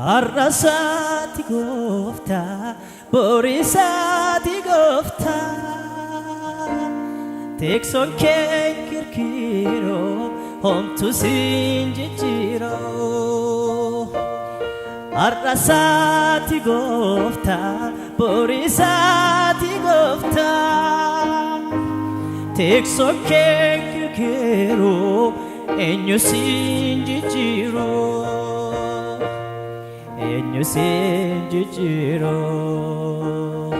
Har'asaati gooftaa, borisaati gooftaa. Teeksoon kee kirkiroo, homtuu siin jijjiiroo. Har'asaati gooftaa, borisaati gooftaa. Teeksoon kee kirkiroo, eenyu siin jijjiiroo. Eenyu siin jijjiiroo.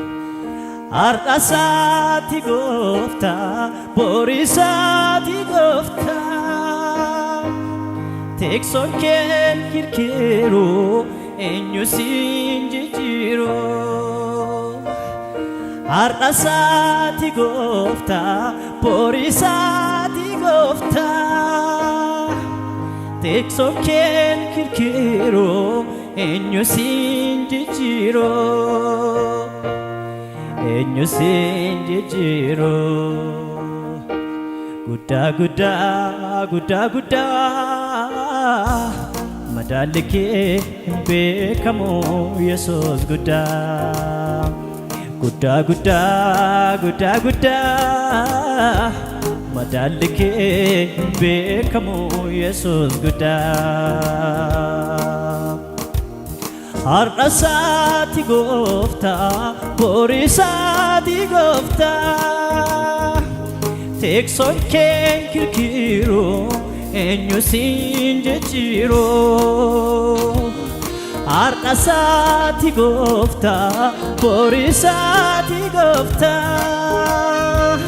Har'asaati gooftaa, borisaati gooftaa. Teeksoon kee kirkiruu, eenyu siin jijjiiroo. Har'asaati gooftaa, borisaati gooftaa. Teeksoon kee kirkiruu, eenyu siin jijjiiroo. Eenyu siin jijjiiroo. Guddaa guddaa guddaa guddaa, madaalli kee hin beekamu, Yesuus guddaa. Guddaa guddaa guddaa guddaa, madaalli kee hin beekamu, Yesuus guddaa. Har'asaati gooftaa, borisaati gooftaa. Teeksoon kee kirkiru, eenyu siin jijjiiroo. Har'asaati gooftaa, borisaati gooftaa.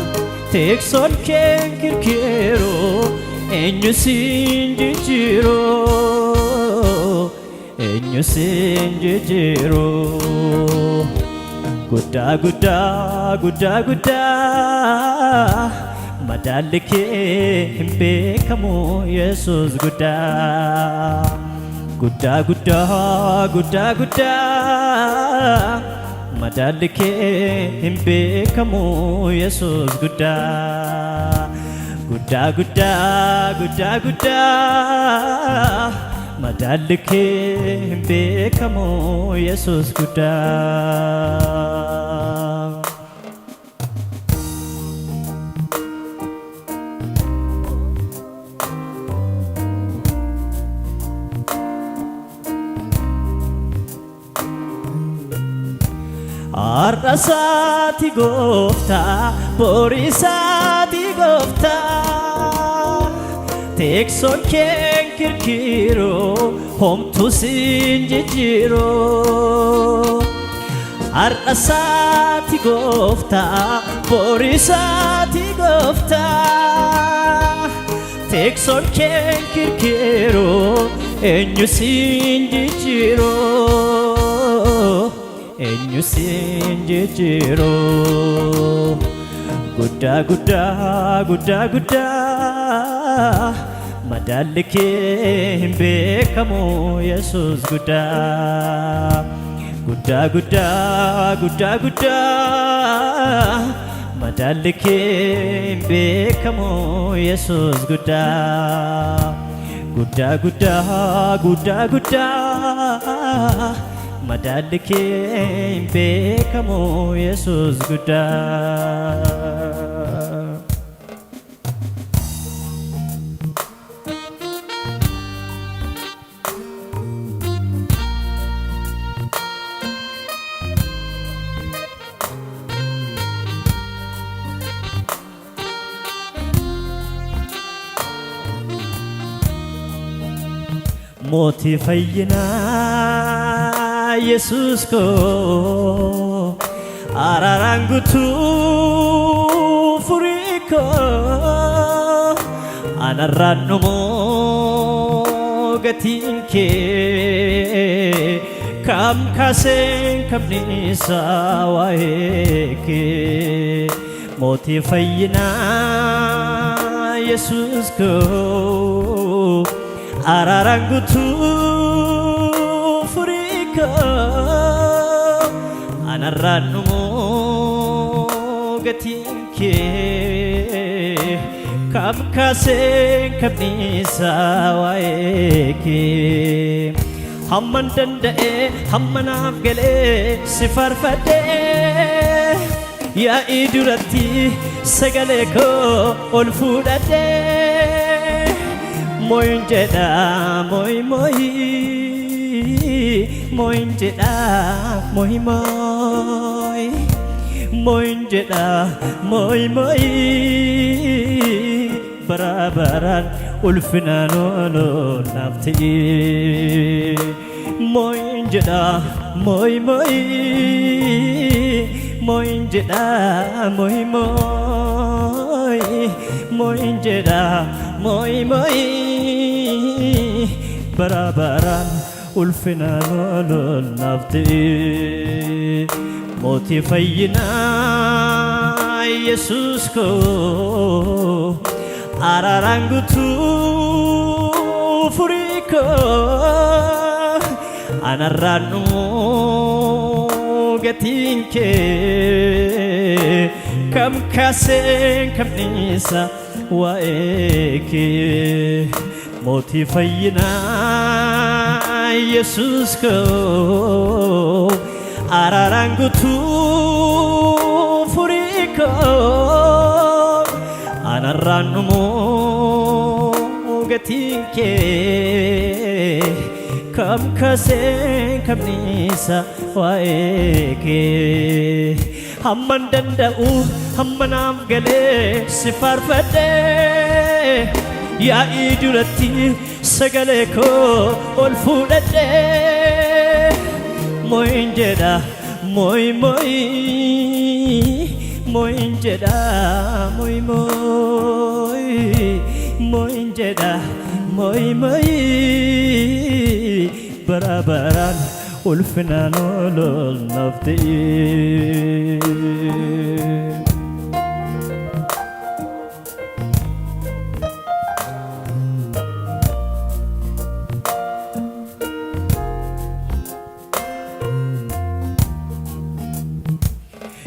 Teeksoon kee kirkiru, eenyu siin jijjiiroo. Eenyu siin jijjiiroo. Guddaa guddaa guddaa guddaa, madaalli kee hin beekamu, Yesuus guddaa. Guddaa guddaa guddaa guddaa, madaalli kee hin beekamu, Yesuus guddaa. Guddaa guddaa guddaa guddaa, madaalli kee hin beekamu, Yesuus guddaa. Har'asaati gooftaa, borisaati gooftaa. Teeksoon kee kirkiru, homtuu siin jijjiiru. Har'asaati gooftaa, borisaati gooftaa. Teeksoon kee kirkiru, eenyu siin jijjiiru. Eenyu siin jijjiiru. Guddaa guddaa guddaa guddaa, madaalli kee hin beekamu, Yesuus guddaa. Guddaa guddaa guddaa guddaa, madaalli kee hin beekamu, Yesuus guddaa. Guddaa guddaa guddaa guddaa, madaalli kee hin beekamu, Yesuus guddaa. Mootii fayyinaa Yesuus koo, araaraan guutuu furii koo, anarraan dhumoo gatiin kee, kam kaaseen kabniisa waa'ee kee. Mootii fayyinaa Yesuus koo, araaraan guutuu furii koo, anarraan dhumoo gatiin kee, kam kaaseen kabniisa waa'ee kee. Hamman danda'e hamma naaf galee si faarfadhee yaa'ii duratti sagalee koo ol fuudhadhee mooyin jedha mooyi mooyi mooyin jedha mooyi mooyi mooyin jedha mooyi mooyi bara baraan ulfinaan ooluu naaf ta'e mooyin jedha mooyi mooyi mooyin jedha mooyi mooyi mooyin jedha mooyi mooyi bara baraan ulfinaan ooluu naaf ta'e mootii fayyinaa Yesuus koo araaraan guutuu furii koo anarraan dhumuu gatiin kee kam kaaseen kam dhiisa waa'ee kee mootii fayyinaa Yesuus koo araaraan guutuu furii koo anarraan dhumuu gatiin kee kam kaaseen kam dhiisa waa'ee kee hamman danda'u hamma naaf galee si faarfadhee yaa'ii duratti sagalee koo ol fuudhadhee mooyin jedha mooyi mooyi mooyin jedha mooyi mooyi mooyin jedha mooyi mooyi bara baraan ulfinaan ooluu naaf ta'e.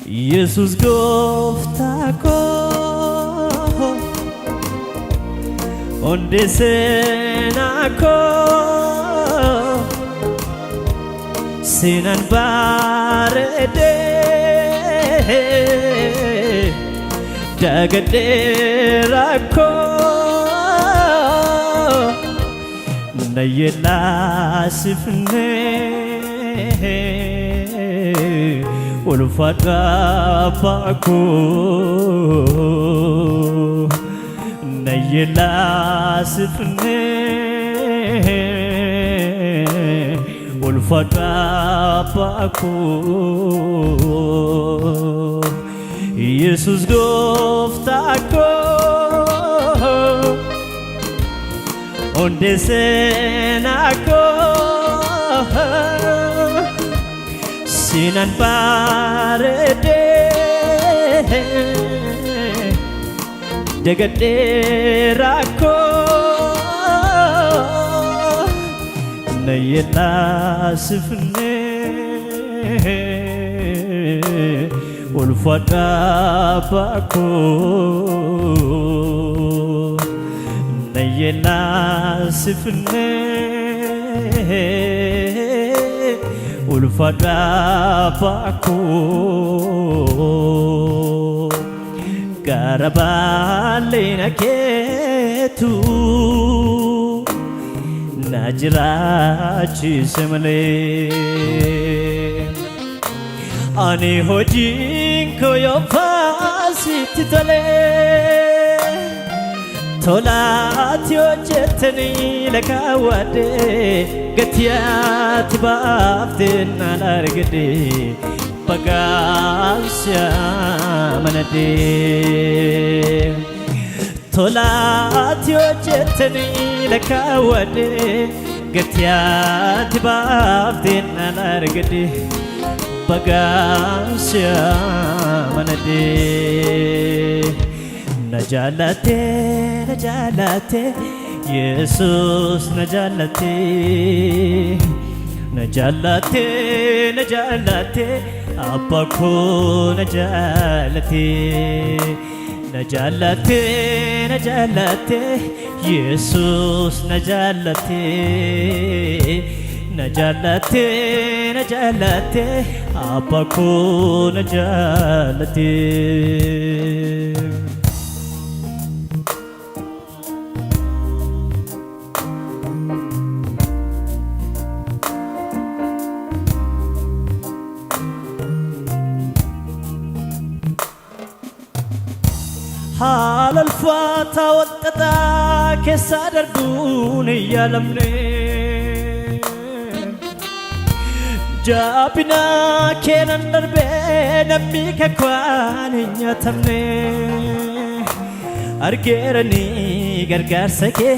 Yesus gooftaa koo hundee seenaa koo seenaan bareedee dagadhee rakkoo na yellaasifnee ulfaadha abbaa koo na yellaasifnee ulfaadha abbaa koo Yesus gooftaa koo hundee seenaa koo seenaan bareedee dagadhee rakkoo na yellaasifnee ulfaadha abbaa koo na yellaasifnee ulfaadha abbaa koo gara bal'ina keetu na jiraachise malee ani hojiin koo yoo faasitti tolee tolaati hojjettanii lakaawwadhe gatiyaatti baaftee naan argadhe bagaansi amanadhe tolaati hojjettanii lakkaawwadhe gatiyaatti baaftee naan argadhe bagaansi amanadhe na jaallate na jaallate Yesus na jaallate na jaallate na jaallate abbaa koo na jaallate na jaallate na jaallate Yesus na jaallate na Na jaallatte, na jaallatte, abbaa koo na jaallatte. Haala ulfaataa walxaxaa keessa darbuun hin yaalamne. Jabina keenan darbee namni kakwaan hin nyaatamne. Argeeranii gargaarsa kee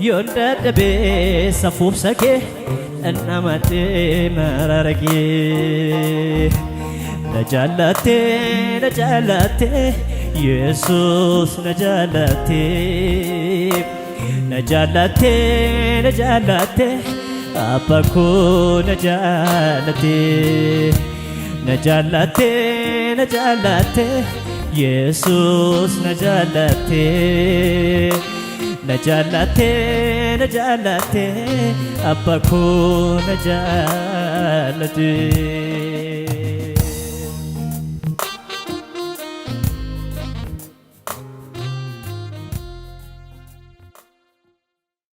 yoon dadhabee safuufsa kee dhandhamadhee maraara kee. Na jaallatte, na jaallatte, Yesuus na jaallatte. Na jaallatte, na jaallatte, Abbaa koo na jaallatte. Na jaallatte, na jaallatte, Yesuus na jaallatte. Na jaallatte, na jaallatte, Abbaa koo na jaallatte.